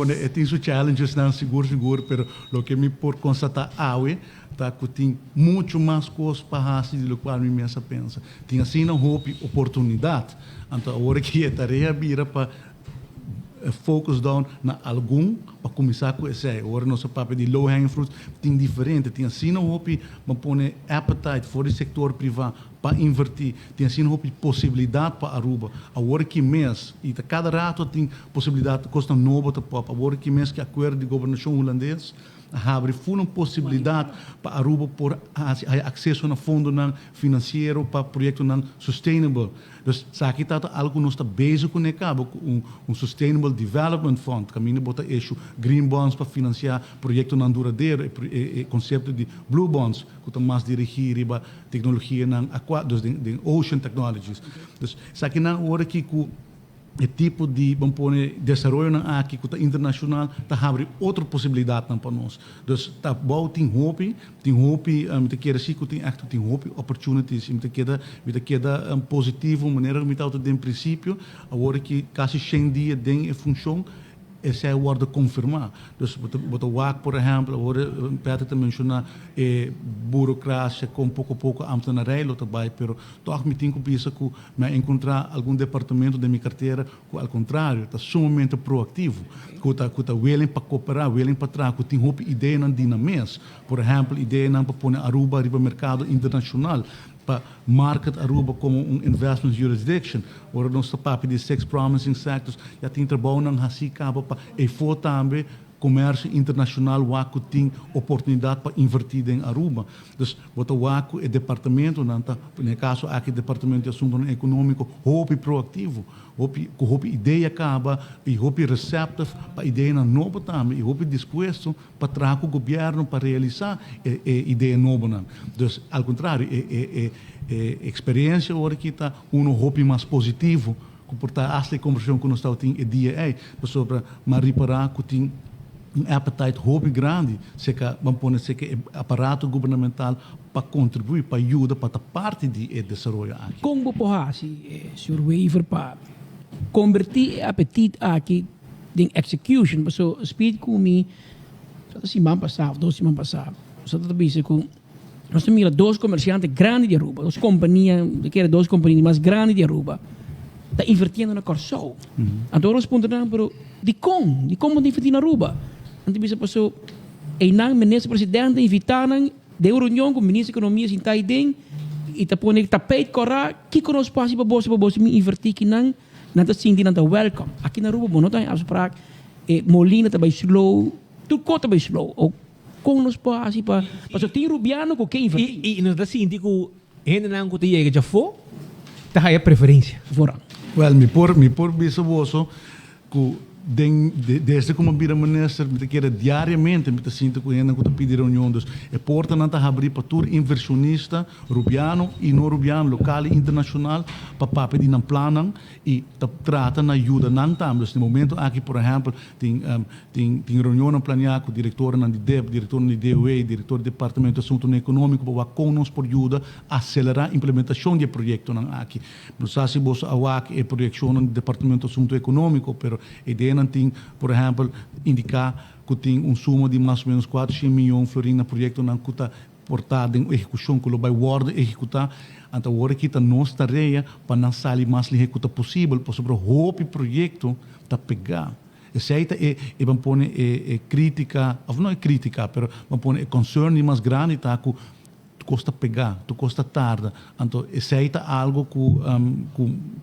pone, e tin su challenges nan sigur sigur, pero loke mi por constata awe ta cu tin mucho mas cos pa haci di locual mi mes a pensa. Tin asina hopi oportunidad, anto awor aki e tarea bira pa focus down na algun pa cuminsa cu esey. Ora nos a papia di low hanging fruits, tin diferente, tin asina hopi, ban pone, appetite for di sector priva pa inverti, tin asina hopi posibilidad pa Aruba. Awor aki mes, y ta cada rato tin posibilidad, cosnan nobo ta pop. Awor aki mes cu acuerdo di gobernacion Hulandes a habri full un posibilidad pa Aruba por haci haya acceso na fondonan financiero pa proyectonan sustainable. Dus esaki ta algo cu nos ta bezig cu ne caba cu un Sustainable Development Fund, caminda bo ta issue green bonds pa financia proyectonan duradero, e concepto di blue bonds cu ta mas dirigi riba tecnologianan aqua, dus den ocean technologies. Dus esakinan ora aki cu e tipo di, ban pone, desaroyonan aki cu ta internacional ta habri otro posibilidadnan pa nos. Dus ta bou tin hopi, tin hopi, mi ta kere si cu tin echt tin hopi opportunities y mi ta keda positivo manera cu mi tabata den principio. Awor aki casi 100 dia den e funcion, esey a wordo confirma. Dus bo ta wak, por ehempel, awor Patrick ta menciona e burocracia con poco poco ambtenarij lo ta bay, pero toch mi tin cu bisa cu mi a encontra algun departamento den mi cartera cu al contrario ta sumamente proactivo, cu ta willing pa coopera, willing pa traha, cu tin hopi ideanan di nan mes. Por ehempel, ideanan pa pone Aruba riba mercado internacional, pa market Aruba como un investment jurisdiction. Ora nos ta papia di six promising sectors, ya tin trabounan haci caba pa efo tambe comercio internacional wak cu tin oportunidad pa inverti den Aruba. Dus bo ta wak cu e departamentonan ta, den caso aki Departamento di Asuntonan Economico, hopi proactivo, hopi cu hopi idea caba y hopi receptive pa ideanan nobo tambe y hopi dispuesto pa traha cu gobierno pa realisa e idea nobonan. Dus al contrario, e experiencia awor aki ta uno hopi mas positivo cu por ta hasta e conversacion cu nos tabatin e dia ey, pasobra m'a ripara cu tin un appetite hopi grandi, serca, ban pone, serca e aparato gubernamental pa contribui, pa yuda, pa ta parti di e desaroyo aki. Con bo por haci, Sr. Wever, pa converti e apetit aki den execution? So, speed cu mi, siman pasa, 2 siman pasa, so ta bisa cu nos mira dos comerciante grandi di Aruba, dos compania, cu ta dos compania mas grandi di Aruba, ta invertiendo na Corsou. Anto nos puntra nan, pero di con ta inverti na Aruba? Anto bisa paso, e nan minister presidente invita nan den reunion cu minister di economia sinta den y ta pone tapijt cora: "Kico nos por haci pa boso bin inverti aki nan?" Nan ta sinti nan ta welcome. Aki na Aruba bo no ta afspraak, e molina ta bay slow, tur cos ta bay slow. O con nos por haci pa paso tin rubiano cu ke inverti. Y nos ta sinti cu hendenan cu ta yega di afo ta haya preferencia. Vooral. Well, mi por bisa boso cu desde cu mi a bira minister, mi ta kere diariamente mi ta sinti cu hende cu ta pidi reunion. Dus e portanan ta habri pa tur inversionista, rubiano y no rubiano, local y internacional, pa papia di nan plannan y ta trata na yuda nan tambe. Dus na momento aki, por ehempel, tin reunion planea cu directornan di DIP, director di DOE, director di Departamento di Asunto Economico, pa con nos por yuda acelera implementacion di e proyectonan aki. No sa si boso a wak e proyeccion di Departamento di Asunto Economico, pero e ideanan tin, por ehempel, indica cu tin un suma di mas o menos 400 miyon florin na proyectonan cu ta porta den ehecucion, cu lo bay wordo ehecuta. Anto awor aki ta nos tarea pa nan sali mas lihe cu ta posibel, pasobra hopi proyecto ta pega. Esey ta e, ban pone, e critica, of no e critica, pero ban pone e concern di mas grandi ta cu cos ta pega, tur cos ta tarda. Anto esey ta algo cu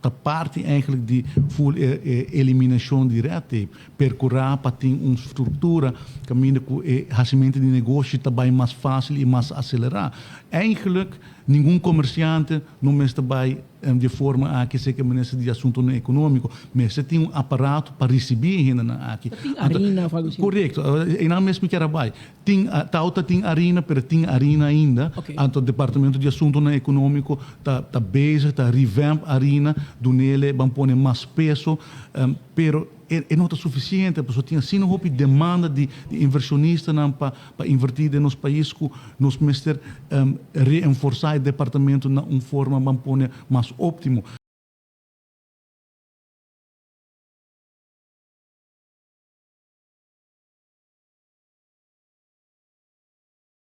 ta parti eigenlijk di full e eliminacion di red tape. Percura pa tin un structura caminda cu e hacimento di negoshi ta bay mas facil y mas acelera. Eigenlijk, ningun comerciante no mester bay di forma aki serca minister di Asunto Economico. Mester tin un aparato pa ricibi hendenan aki. Tin arina of algo asina. Correcto. E nan mes mi kier bay. Tin tauta tin arina, pero tin arina ainda. Anto Departamento di Asunto Economico ta bezig, ta revamp arina, dunele, ban pone, mas peso, pero e no ta suficiente, pasobra tin asina hopi demanda di inversionistanan pa inverti den nos pais cu nos mester reenforsa e departamento na un forma, ban pone, mas optimo.